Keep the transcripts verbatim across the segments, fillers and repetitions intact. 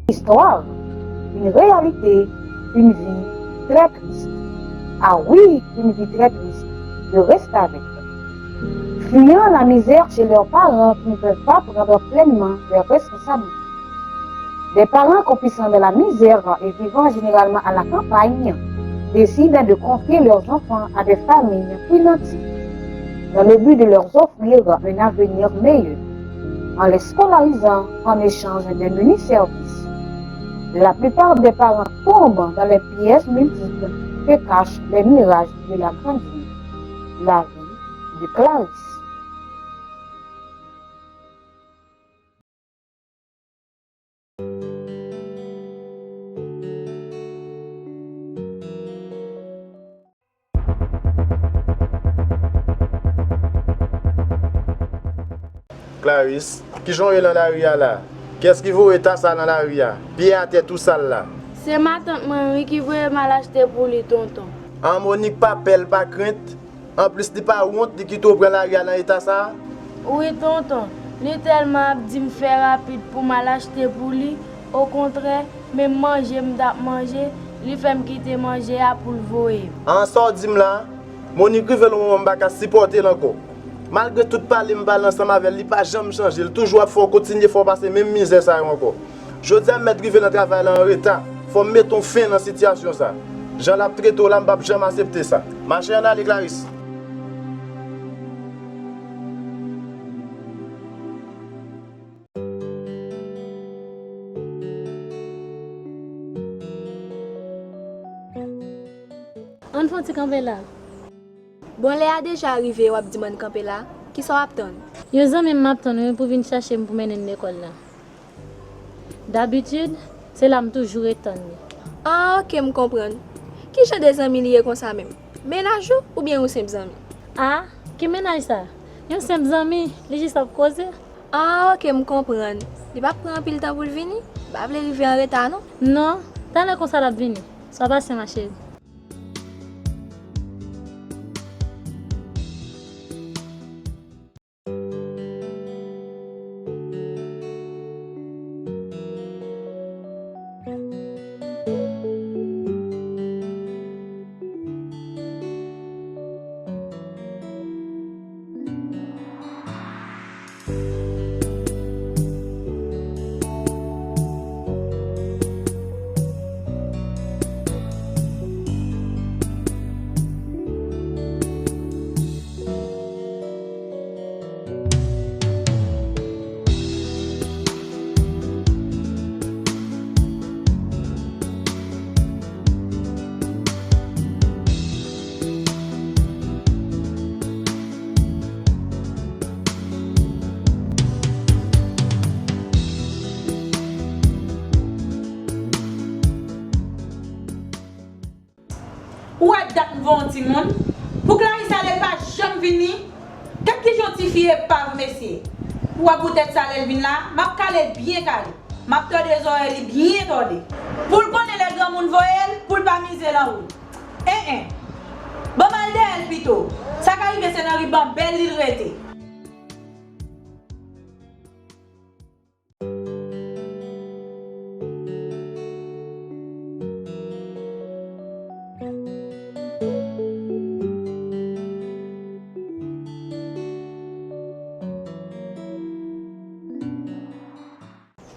Histoire, une réalité, une vie très triste. Ah oui, une vie très triste. Je reste avec. Fuyant la misère chez leurs parents qui ne peuvent pas prendre pleinement leurs responsabilités. Des parents croupissant dans la misère et vivant généralement à la campagne décident de confier leurs enfants à des familles plus nanties dans le but de leur offrir un avenir meilleur en les scolarisant en échange de menus services. La plupart des parents tombent dans les pièges multiples que cachent les mirages de la grande vie. La vie de Clarisse. Clarisse, kijan w ye nan lari a la? Kiyès ki voye ta sa nan lari a? Pye atè tou sal la. Se matant mwen wi ki voye m al achte pou li, tonton. An, Monique pa pè, l pa krent. Anplis, li pa wont, li kite w pran lari a nan eta sa a? Wi, tonton. Li tèlman ap di m fè rapid pou m al achte pou li, okontrè, menm manje m t ap manje, li fè m kite manje a pou l voye m. An, sa w di m la? Monique rive nan yon moman m pa ka sipòte l ankò. Malgre tout pale m pale ansanm avè l, li pa janm chanje. Li toujou ap fè w kontinye fè w pase menm mizè sa yo ankò. Jodi a, m mèt rive nan travay la anreta. Fò m mete yon fen nan sitiyasyon sa. Jan l ap trete w la, m p ap janm aksepte sa. Mache, ann ale, Clarisse. Ann fè yon ti kanpe la. Bon, lè a deja rive, w ap di m ann kanpe la. Kisa w ap tann? Yon zanmi m m ap tann wi pou vin chache m pou mennen l lekòl la. Dabitid, se la m toujou ret tann li. Ah, oke, m konprann. Ki jan de zanmi li ye konsa menm? Mennaj ou oubyen yon senp zanmi? Ah, ki mennaj sa? Yon senp zanmi, li jis ap koze. Ah, oke, m konprann. Li p ap pran anpil tan pou l vini? M pa vle rive anreta non. Non, talè konsa l ap vini. Swa pasyant, ma chérie. Ou wè dat m voye yon timoun? Pou Clarisse ale, l pa janm vini. Gad kijan yon tifi epav, mesye. Ou wè poutèt sa, lè l vin la, m ap kale l byen kale. M ap tòde zòrèy li byen tòde. Pou l konnen lè granmoun voye l, pou l pa mize l anwo. En en. Ban m al dèyè l pito. Sa ka rive se nan riban bèl li l rete.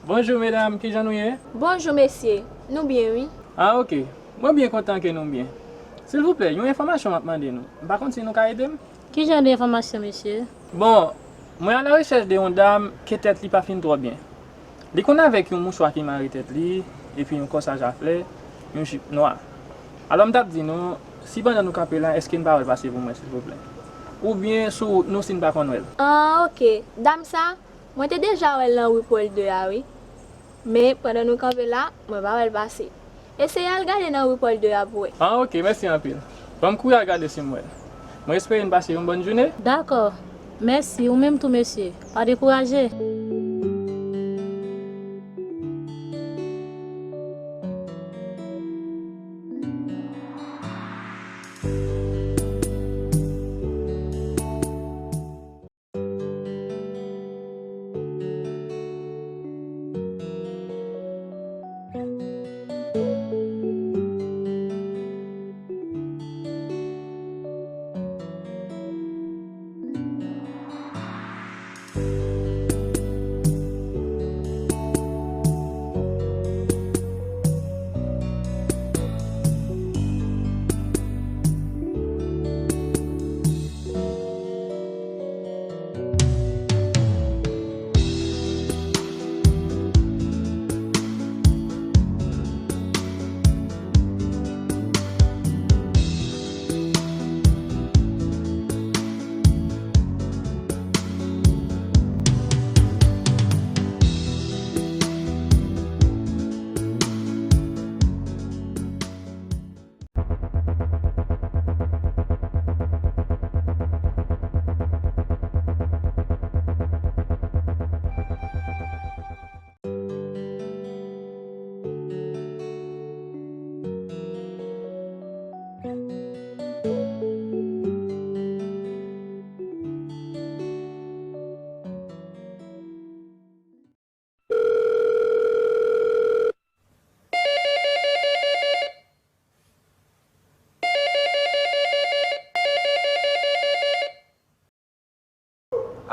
Bonjou medam, kijan nou ye? Bonjou mesye, nou byen wi. Ah, oke. Mwen byen kontan ke nou byen. Silvouplè, yon enfòmasyon m ap mande nou. M pa konn si nou ka ede m? Ki jan de enfòmasyon, mesye? Bon, mwen alarechèch de yon dam ke tèt li pa fin twò byen. Li konn avèk yon mouchwa ki mare tèt li, epi yon kòsaj a flè, yon jip nwa. Alò, m t ap di nou, si pandan nou kanpe la, èske n pa wè l pase pou mwen, silvouplè? Oubyen sou wout nou si n pa konn wè l? Ah, oke. Dam sa, mwen te deja wè l nan ri Pòl de a, wi. Men, pandan nou kanpe la, mwen pa wè l pase. Eseye al gade nan ri Pòl de a pou wè. Ah, oke, mèsi anpil. Ban m kouri al gade si m wè l. Mwen espere n pase yon bòn jounen. Dakò. Mèsi, ou menm tou, mesye. Pa dekouraje.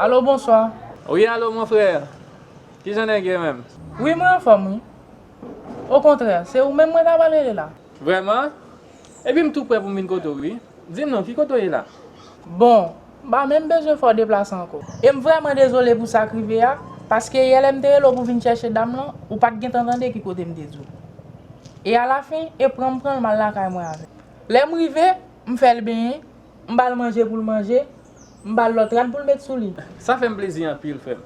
Alo, bonswa. Wi, alo, mon frè. Kijan nèg ye menm? Wi, mwen anfòm, wi. Okontrè, se ou menm mwen ta pral rele la. Vrèman? Epi m tou prè pou m vin kote w, wi. Di m non, ki kote w ye la? Bon, m pa menm bezwen fè w deplase ankò. E m vrèman dezole pou sa k rive a, paske yè lè m te rele w pou w vin chèche dam lan, ou pa t gentan tande ki kote m te di w. E alafen, e pran m pran l, m al lakay mwen avè l. Lè m rive, m fè l benyen, m ba l manje pou l manje, m ba l lòt rad pou l met sou li. Sa fè m plezi anpil, frè m.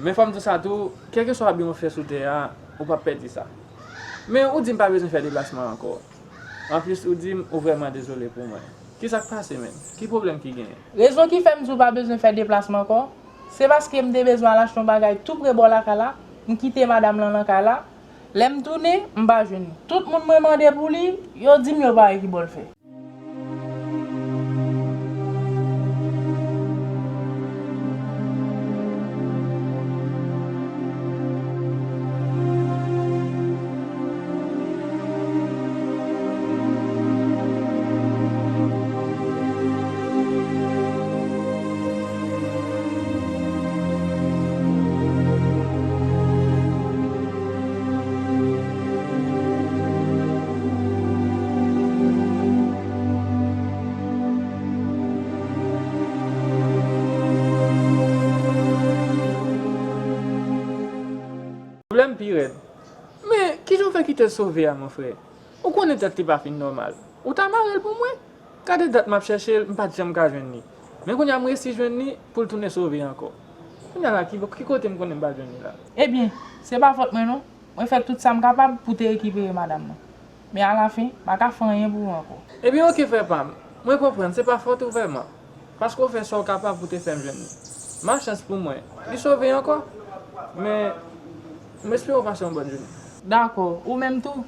Men fò m di w sa tou, kèlkeswa byen w fè sou tè a, ou p ap pèdi sa. Men ou di m pa bezwen fè deplasman ankò. Anplis, ou di m ou vrèman dezole pou mwen. Kisa k pase menm? Ki pwoblèm ki genyen? Rezon ki fè m di w pa bezwen fè deplasman ankò, se paske m te bezwen al achte yon bagay tou pre bò lakay la, m kite madanm lan nan kay la, lè m tounen, m pa jwenn li. Tout moun mwen mande pou li, yo di m yo pa wè ki bò l fè. Pwoblèm pi rèd. Men, kijan w fè kite l sove a, mon frè? Ou konnen tèt li pa fin nòmal. Ou ta mare l pou mwen? Gade dat m ap chèche l, m pa t janm ka jwenn li. Men kounye a m resi jwenn li pou l tounen sove ankò. Kounye a la, ki, ki kote m konnen m pa jwenn li la? Ebyen, se pa fòt mwen non. Mwen fè tout sa m kapab pou te rekipere madanm nan. Men alafen, m pa ka fè anyen pou ou ankò. Ebyen, oke, frè pa m. Mwen konprann, se pa fòt ou vrèman. Paske w fè sa w kapab pou te fè m jwenn li. Malchans pou mwen, li sove ankò. Men, m espere w pase yon bòn jounen. Dakò, ou menm tou.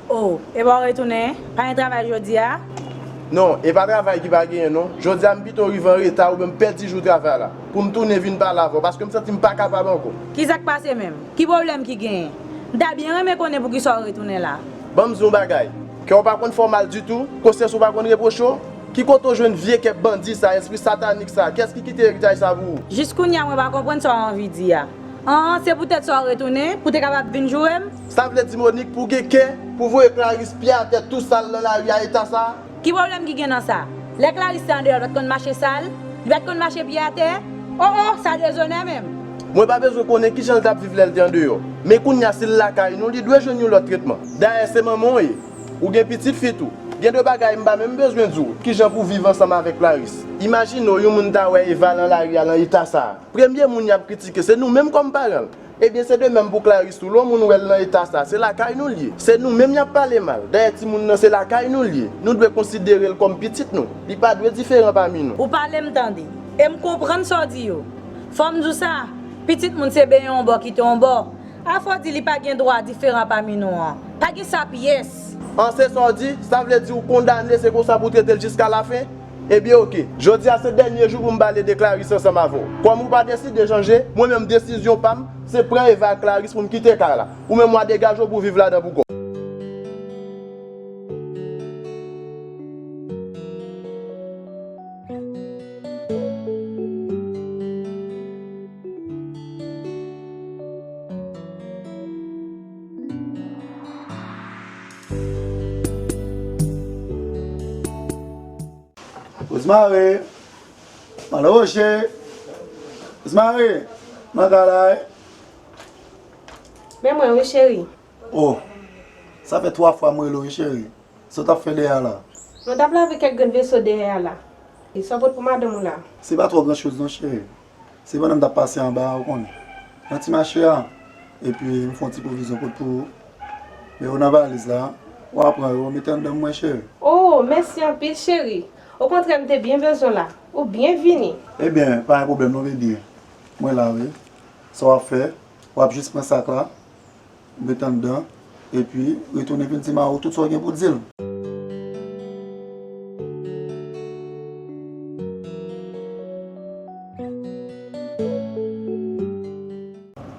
Oh, e pa w retounen? Pa gen travay jodi a? Non, e pa travay ki pa genyen non. Jodi a m pito rive an reta oubyen m pèdi jou travay la. Pou m tounen vin pale avè w, paske m santi m pa kapab ankò. Kisa k pase menm? Ki pwoblèm ki genyen? M ta byen renmen konnen poukisa w retounen la. Ban m di w yon bagay. Kè w pa konn fè w mal ditou, konsyans ou pa konn repwoche w. Ki kote w jwenn vye kè bandi sa, espri satanik sa? Kiyès ki kite eritaj sa pou ou? Jis kounye a mwen pa konprann sa w anvi di a. An, se poutèt sa w retounen, pou w te kapab vin joure m? Sa vle di, Monik, pou w gen kè pou w voye Clarice pye atè tou sal nan lari a eta sa? Ki pwoblèm ki gen nan sa? Lè Clarice te andeyò, li pa t konn mache sal? Li pa t konn mache pye atè? Oh, oh, sa dezonè menm! Mwen pa bezwen konnen kijan l t ap viv lè l te andeyò. Men kounye a, si l lakay nou, li dwe jwenn yon lòt tretman. Dayè, se manman w ye. Ou gen pitit fi tou. Gen de bagay m pa menm bezwen di w, kijan pou w viv ansanm avèk Clarice. Imajine w, yon moun ta wè Eva nan lari a nan eta sa a. Premye moun y ap kritike, se nou menm kòm paran l. Ebyen, se de menm pou Clarice tou. Lè yon moun wè l nan eta sa, se lakay nou l ye. Se nou menm y ap pale mal. Dayè, timoun nan, se lakay nou l ye. Nou dwe konsidere l kòm pitit nou. Li pa dwe diferan pami nou. Ou pale m tande. E m konprann sa w di yo. Fò m di w sa, pitit moun se benyen yon bò kite yon bò. Afò di li pa gen dwa diferan pami nou an. Pa gen sa pyès. An, se sa w di? Sa vle di w kondane, se konsa pou w trete l jiska lafen? Ebyen, oke. Jodi a se dènye jou pou m pale de Clarice ansanm avè w. Kòm ou pa deside chanje, mwen menm desizyon pa m, se pran Eva ak Clarice pou m kite kay la. Ou menm w a degaje w pou w viv ladan pou kò w. Rosemary, Malo Roche, Rosemary, nan kay la wi. Men mwen wi cheri. Oh, sa fè twa fwa m rele w wi cheri. Sa w t ap fè dèyè a la? Mwen t ap lave kèk grenn veso dèyè a la. E sa w pot pou madanm ou la? Se pa twò gran choz non cheri. Se pandan m t ap pase anba a, ou konnen. Nan ti mache a, epi m fè yon ti pwovizyon pot pou ou. Men yo nan valiz la. W a pran yo, mete anndan mwen, cheri. Oh, mèsi anpil, cheri. Okontrè, m te byen bezwen w la. Ou byen vini. Ebyen, pa gen pwoblèm non, baby. Mwen la, wi. Sa w ap fè, w ap jis pran sak la, mete anndan, epi retounen vin di Maro tout sa w gen pou di l.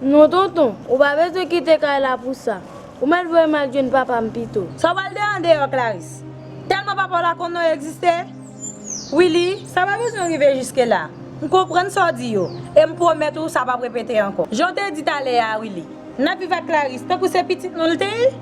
Non, tonton, ou pa bezwen kite kay la pou sa. Ou mèt voye m al jwenn papa m pito. Sa w pral de andeyò, Clarice? Tèlman papa w la konn non yo egziste? Willy, sa pa bezwen rive jiske la. M konprann sa w di yo, e m pwomèt ou sa p ap repete ankò. Jan w te di talè a, Willy, n ap viv ak Clarice tankou se pitit nou l te ye.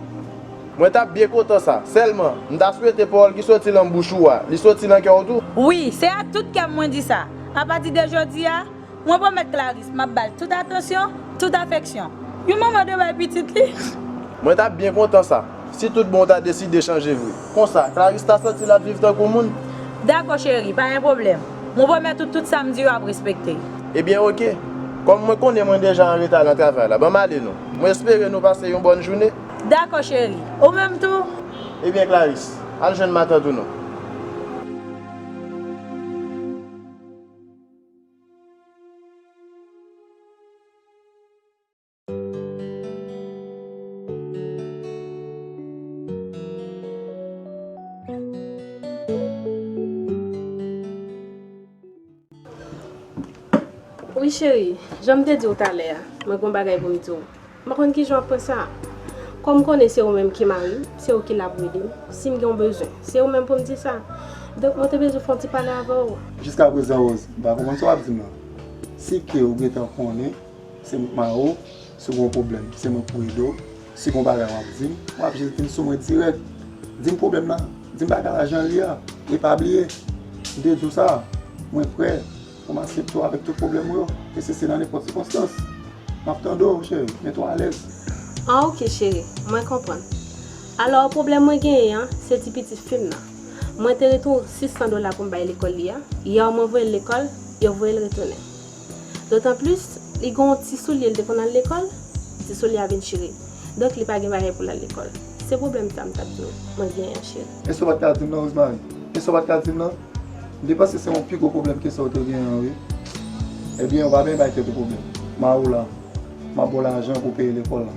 Mwen t ap byen kontan sa. Sèlman, m ta swete pawòl ki soti nan bouch ou a, li soti nan kè w tou. Wi, se ak tout kè m mwen di sa. Apati de jodi a, mwen pwomèt Clarice m ap ba l tout atansyon, tout afeksyon. Yon manman dwe bay pitit li. Mwen t ap byen kontan sa, si tout bon w ta deside chanje vre. Konsa, Clarice ta santi l ap viv tankou moun. Dakò, cheri, pa gen pwoblèm. Mwen pwomèt ou tout sa m di yo ap respekte. Ebyen, oke. Kòm mwen konnen mwen deja an reta nan travay la, ban m ale non. Mwen espere nou pase yon bòn jounen. Dakò, cheri. Ou menm tou? Ebyen, Clarice, al jwenn matant ou non. Wi, cheri, jan m te di w talè a, mwen gen yon bagay pou m di w. M pa konn kijan w ap pran sa. Kòm m konnen se ou menm ki mari m, se ou ki la pou ede m. Si m gen yon bezwen, se ou menm pou m di sa. Donk, mwen te bezwen fè yon ti pale avè w. Jiskaprezan, Rose, m pa konprann sa w ap di m nan. Si ke ou gentan konnen, se mwen k mari w, si w gen yon pwoblèm, se mwen k pou ede w. Si gen yon bagay w ap di m, w ap jis di m sou mwen dirèk. Di m pwoblèm nan, di m bagay la jan l ye a. E pa bliye, m te di w sa, mwen prè pou m aksepte w avèk tout pwoblèm ou yo, ke se, se nan nenpòt sikonstans. M ap tande w, cheri, mete w alèz. An, oke, cheri, mwen konprann. Alò, pwoblèm mwen genyen an, se ti pitit fi m nan. Mwen te ret yon sis san dola pou m bay lekòl li a. Yè mwen voye l lekòl, yo voye l retounen. Dotanplis, li gen yon ti soulye, li te konn al lekòl, ti soulye a vin chire. Donk, li pa gen bagay pou l al lekòl. Se pwoblèm sa m t ap di w, mwen genyen an, cheri. E sa w pa t ka di m nan, Rosemary? E sa w pa t ka di m nan? M te panse se yon pi gwo pwoblèm ke sa w te genyen an, wi. Ebyen, ou pa bezwen bay tèt ou pwoblèm. Mari w la, m ap ba w lajan pou w peye lekòl la.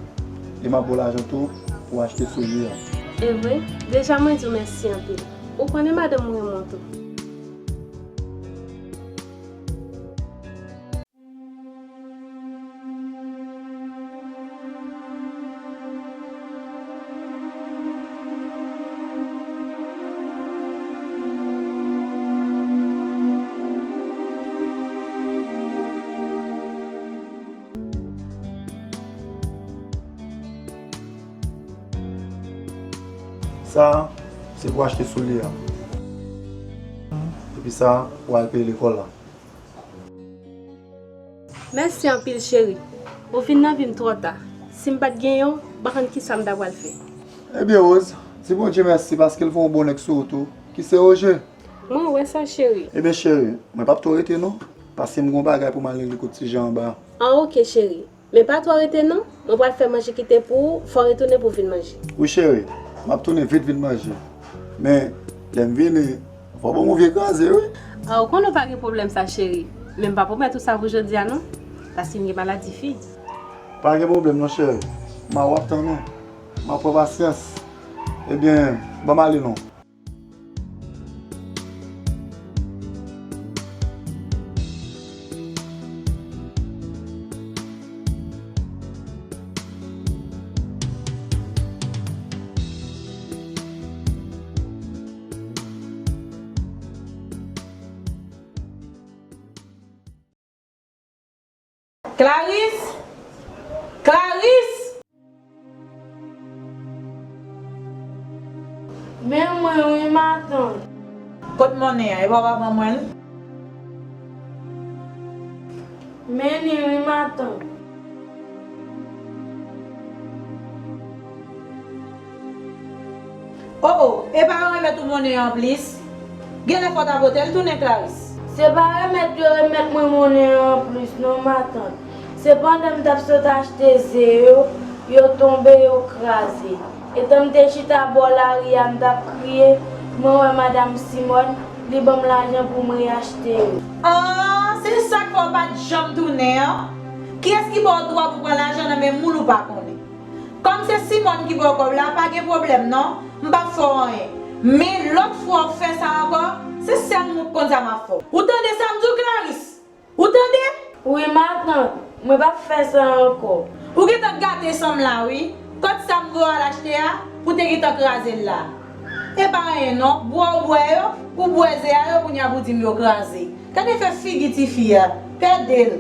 E m ap ba w lajan tou pou w achte soulye a. E vre? Deja mwen di w mèsi anpil. Ou konnen madanm mwen renmen w tou. Sa, se pou achte soulye a. Epi sa, pou al peye lekòl la. Mèsi anpil, cheri. Ou vin nan vi m twò ta. Si m pa t gen yo, m pa konn kisa m ta pral fè. Ebyen, Rose, di Bondye mèsi paske l fè yon bon nèg sou ou tou, ki se Roger. Mwen wè sa, cheri. Ebyen, cheri, mwen p ap twò rete non, paske m gen yon bagay pou m al regle kot ti Jan anba. An, oke, cheri. Men pa twò rete non, mwen pral fè manje kite pou ou, fò w retounen pou w vin manje. Wi, cheri, m ap tounen vit vin manje. Men, lè m vini, fò w ban m yon vye kraze, wi. A, ou konnen w pa gen pwoblèm sa, cheri. Men m pa pwomèt ou sa pou jodi a non, paske m gen maladi fi. Pa gen pwoblèm non, cheri. Mari w ap tann ou. M ap pran pasyans. Ebyen, ban m ale non. Clarice! Clarice! Men mwen wi, matant. Kot monnen an? Epa w pa ban mwen l? Men li wi, matant. O, o, epa yo remèt ou monnen an plis? Genlè fò w ta pote l tounen, Clarice. Se pa remèt yo remèt mwen monnen an plis non, matant. Se pandan m t ap sot achte ze yo, Yo tonbe, yo kraze. Etan m te chita bò lari a, m t ap kriye, mwen wè madanm Simòn, li ban m lajan pou mwen achte yo. Ah, se sa k fè w pa t janm tounen an? Kiyès ki ba w dwa pou pran lajan nan men moun ou pa konnen? Kòm se Simòn ki ba w kòb la, pa gen pwoblèm non, m p ap fè w anyen. Men lòt fwa w fè sa ankò, se sèl mwen k konn sa m ap fè w. Ou tande sa m di w, Clarice? Ou tande? Wi, matant, mwen p ap fè sa ankò. Ou gentan gate san m la, wi. Kot sa m voye w al achte a, pou te gentan kraze l la. E pa anyen non, bwè w bwè yo, ou bwè ze a yo, kounye a pou di m yo kraze. Gade fè figi tifi a, pèdi l.